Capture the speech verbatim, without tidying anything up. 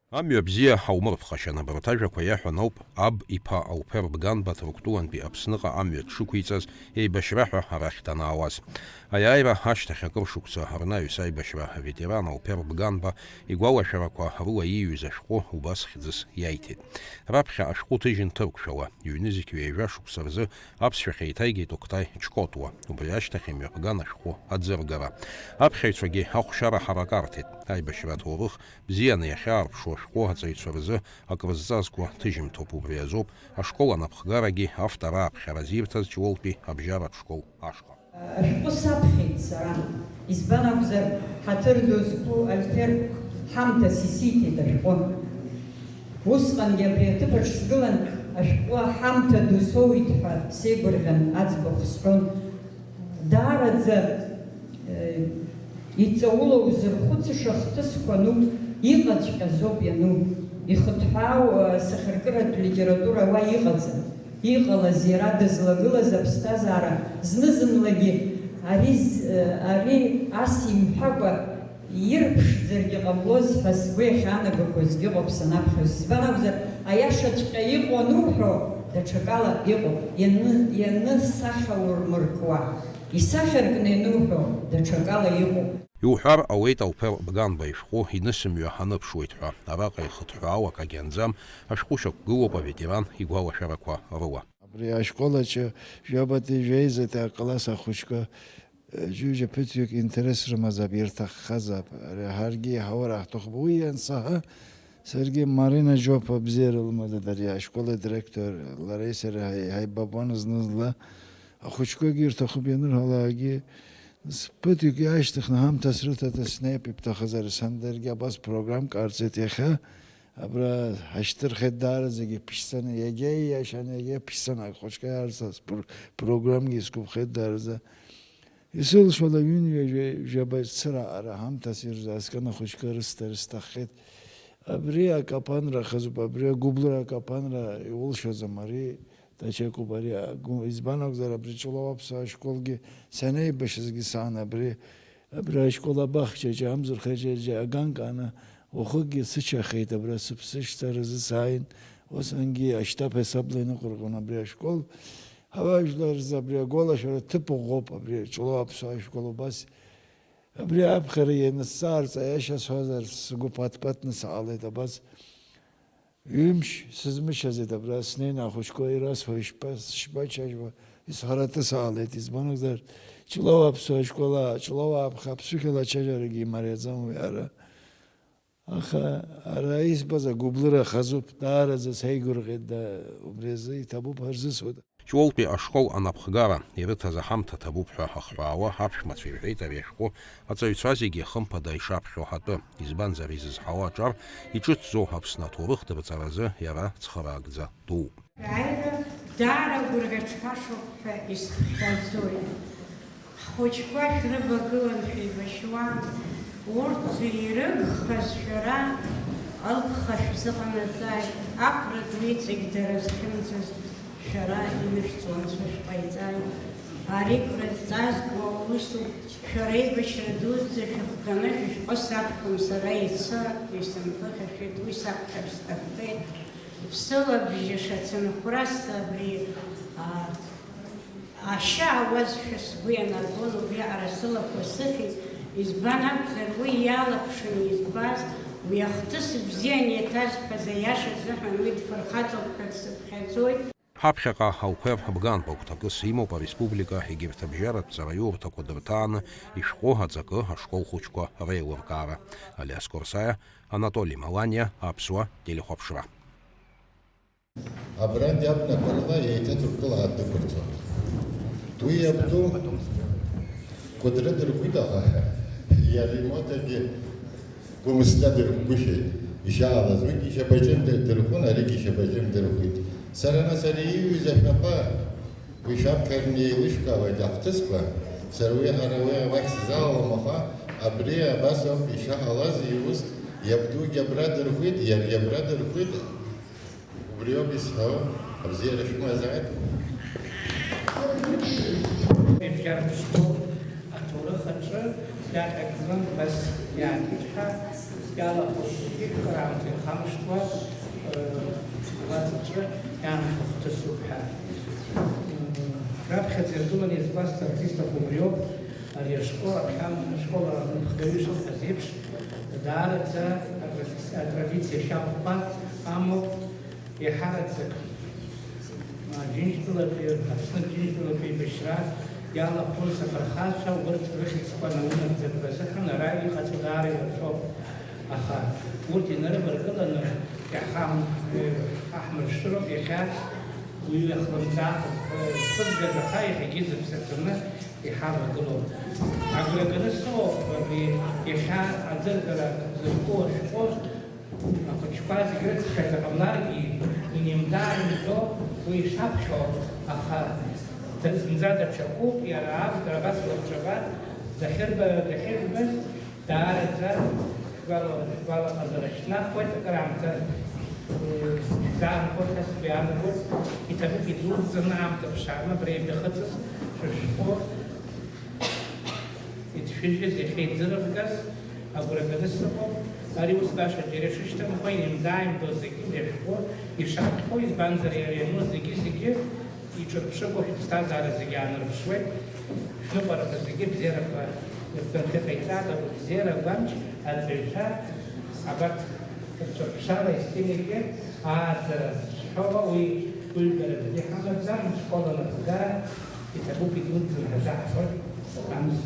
Амҩа бзиа ҳаумырԥхашьан, абарҭ ажәақәа иаҳәан ауп аб иԥа Алԥер Бганба Ҭырқәтәылантәи Аԥсныҟа амҩа дшықәиҵаз, еибашьра ҳәа арахь данаауаз. Аиааира ашьҭахь акыр шықәса рнаҩс аибашьра аветеран Алԥер Бганба игәалашәарақәа рыла ииҩыз ашәҟәы убас хьӡыс иаиҭеит. Раԥхьа ашәҟәы ҭыжьын ҭырқәшәала, ҩнызқь ҩажәа шықәса рзы аԥсшәахь еиҭаигеит Октай Чкотуа, убри ашьҭахь имҩаԥган ашәҟәы аӡыргара. Аԥхьаҩцәагьы ахәшьара ҳарак арҭеит, аибашьра аҭоурых бзианы иахьаарԥшу ашәҟәы аҵаҩцәа рзы акрызҵазкуа ҭыжьымҭоуп, убри азоуп ашкол анапхгарагьы автор ааԥхьара зирҭаз Ҷлоутәи абжьаратә школ ашҟа. Ашәҟәы саԥхьеит сара, избан акәзар, ҳаҭыр ду зқәу Альфер ҳамҭас исиҭеит ашәҟәы. Усҟангьы абри аҭыԥаҿ сгылан, ашәҟәы аҳамҭа ду соуит ҳәа сеигәырӷьан аӡбахә сҳәон. Даараӡа, э, иҵаулоу зырхәыцыша хҭысқәа ануп, иҟаҵәҟьазоуп иану. Ихыҭҳәаау, э, сахьаркыратә литература уа иҟаӡам. Иҟалаз иара дызлагылаз аԥсҭазаара зны-зынлагьы ари з-, э, ари ас имҳәакәа ирԥшӡаргьы ҟамлоз ҳәа сгәы иахьаанагақәазгьы ыҟоуп санаԥхьоз. Избан акәзар, аиашаҵәҟьа иҟоу ануҳәо, даҽакала иҟоуп, ианы, ианы сахьаурмыркуа. Исахьаркны иануҳәо, даҽакала иҟоуп. Иуҳәар ауеит, Алԥер Бганба ишәҟәы инысымҩа аныԥшуеит ҳәа. Араҟа ихыҭҳәаау акагьы анӡам, ашәҟәы шьақәгылоуп аветеран игәалашәарақәа рыла. Абри ашкол аҿы жәабатәи жәеизатәи акласс ахәыҷқәа, э, ҩыџьа ԥыҭҩык интерес рымазаап, ирҭаххазаап. Ари ҳаргьы иҳаур ҳҭахуп. Уи иансаҳа, саргьы Марина Џьопа бзиара лымазаап, ари ашкол адиректор, лареи сареи ҳаи-, ҳаибабон зны-зынла. Ахәыҷқәагьы ирҭахуп ианырҳәалакгьы, ԥыҭҩык иаашьҭыхны ҳамҭас рыҭата снеип, ибҭахызар, сан даргьы абас программк ҟарҵеит иахьа. Абра ҳашьҭырхит даараӡагьы ԥшӡаны, иагьа ииашаны, иагьа ԥшӡаны, ахәыҷқәа иаарцаз пр-, программгьы исгәаԥхеит даараӡа. Исылшоит ҩынҩажәа, жәаба цыра ара ҳамҭас ирзааскьан ахәыҷқәа рысҭар сҭаххеит. Абри акапанра хазуп, абри агәыблра акапанра иулшаӡом, ари даҽакуп, ари агәы-, избан акәзар, абри Ҷлоу аԥсуа школгьы санеибашьызгьы саан, абри, абри ашкол абахчаҿы, амзырхаҿы аганк ааны, уахыкгьы сыччахеит, абра сыԥсышьҭаразы сааин, усҟангьы ашьтаԥ ҳасабла иныҟәырҟьон абри ашкол. Ҳауаажәлар рзы абри агәалашәара ҭыԥ ӷәӷәоуп, абри Ҷлоу аԥсуа школ убас. Абри аԥхьара ианысзаарц, аиаша сҳәозар, сгәы ԥаҭ-ԥаҭны саалеит, абас ҩымш сызмышьазеит, абра снеины ахәыҷқәа ирасҳәо ишԥа-, шԥаччажьуа, исҳәараны саалеит, избан акәзар, Ҷлоу аԥсуа школа, Ҷлоу аԥхьа аԥсышәала аччаџьарагьы имариаӡам уи ара. Аха ара избаз агәыблыра хазуп, даараӡа сеигәырӷьеит, да, убри азы иҭабуп ҳәа рзысҳәоит. Ҷлоутәи ашкол анапхгара ирыҭаз аҳамҭа ҭабуп ҳәа ахҳәаауа аԥшәмацәа ирҳәеит ари ашәҟәы аҵаҩцәа зегьы хымԥада ишаԥхьо ҳәатәы, избанзар изызҳауа аҿар иҿыцӡоу Аԥсны аҭоурых дырҵаразы иара цхыраагӡа дууп. Аиааира даара гәырӷьаҽҳәашоуп ҳәа исхҟьаӡоит. Ҳхәыҷқәа шәрывагылан шәеибашьуа, урҭ ирыгхаз шәара, алԥха шәзыҟанаҵааит, ақәра ду иҵегь дара зхьымӡаз шәара инышәҵо анцәа шәҟаиҵааит. Ари крызҵазкуа усуп, шәара еибашьра дуӡӡа шәыхганы шәышәҟәы сақәтәом сара иацы, исымԥыхьашәеит, уи сақәтәар сҭаххеит. Сылабжьаша цынхәрас абри, а, ашьа ауазшәа сгәы ианаргон, убриаҟара сылақәа сыхьит, избан акәзар, уи иалакшаны избаз, уи ахҭыс бзианы иаҭазҳәаз аиаша азыҳәан уи дфырхаҵоуп ҳәа дсыԥхьаӡоит. Ҳаԥхьаҟа Алқәер Бганба гәҭакыс имоуп ареспублика егьырҭ абжьаратә ҵараиурҭақәа дырҭааны ишәҟәы аҵакы ашкол хәыҷқәа реилыркаара. Алиас Корсаиа, Анатоли Маланиа, Аԥсуа телехәаԥшра. Абрантәи абнақәа рыла еиҭа Ҭырқәтәыла ҳадәықәырҵон. Уи иабду Кәыдры дырхәит, аха иара имоҭагьы Гәымсҭа дырхәгәышьеит. Ишаалаз уигьы ишьапаҿы дыр-, дырхәын, аригьы ишьапаҿы дырхәит. Сара нас ари ииҩыз ашәҟәы уи шәаԥхьарны еилышәкаауеит ахҭысқәа. Сара уи ҳара уи уахь сзаауам, аха абри абас ауп ишаҳалаз, иус иабдугьы абра дырхәит, иаргьы абра дырхәит. Убриоуп исҳәо, абзиара шәымазааит. Ибжьарԥшьоу аҭоурых аҿы иаҭагылан, бас иааҭиҳәа, иалахәыз зегьы раамҭа ирхам. Уа, э, уаҵәаҿы иаанхо хҭысуп ҳәа. М, раԥхьаӡа иргыланы иазгәасҭарц исҭаху убриоуп, ари ашкол аԥхьа, ашкол амыхдаҩы ишыҟаз еиԥш, даараӡа атради-, атрадициа шьахәқәа амоуп, еиҳараӡак Аџьынџьтәылатәи, Аԥсны Аџьынџьтәылатәи еибашьра иалахәын сафархацәа, урҭ рыхьӡқәа наунагӡатәра азыҳәан ара иҟаҵо даара ирацәоуп. Аха урҭ инарываргыланы иаҳхам-, э, ҳаҳмыршшыроуп иахьа уаҩы иахлымӡаахыз, э, зхызгаз, аха иахьагьы зыԥсаҭаны иҳавагылоуп. Агәра ганы сыҟоуп абри иахьа аӡыргара зызку ашәҟәы. Ахәыҷқәа зегь рыцҳашьа ҟамларгьы, инеимда-ааимдо уи ишаԥхьо, аха зынӡа даҽакуп, иара автор абас лабҿаба дахьырба-, дахьырбаз, даараӡа шәгәала-, шәгәалаҟазара шьҭнахуеит, акыраамҭа, э, шәзаанхоит ҳәа сгәы иаанагоит, иҭабуп идуӡӡаны аамҭа ԥшааны абра иабихыҵыз шәышәҟәы. Иҭшәыжьыз иахьеиӡырывгаз агәра ганы сыҟоуп. Ари ус баша џьара ишышьҭымхуа, инеимда-ааимдо зегьы иршәҟәы ишаԥхьо, избанзар, иара иану зегьы-зегьы иҿырԥшыгоу шәыԥсҭазаара зегьы аанарԥшуеит. Шәныҟәарақәа зегьы бзиарақәа ртәы анцәа иҟаиҵааит, агәабзиара, агәамч, аҵаҩцәа, абарҭ рцәырԥшала естимики ааӡара зҳәо уи гәыҩбара бзиа ҳамаӡам, ашкол анапхгара иҭабуп, идуӡӡан ҳазаҳфоит, амц.